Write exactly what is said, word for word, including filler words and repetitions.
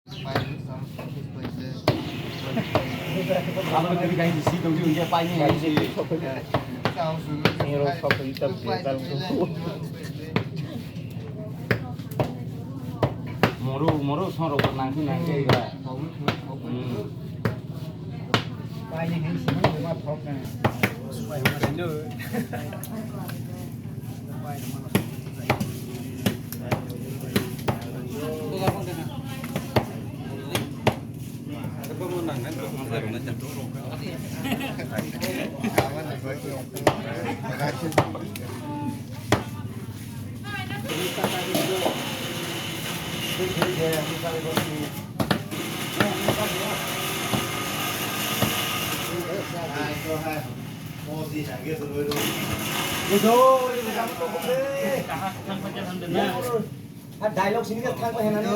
Moro, moro, sorok nangkhe, nangkhe, iba. Hmm. Dialogue sini ka thang pa hena ni.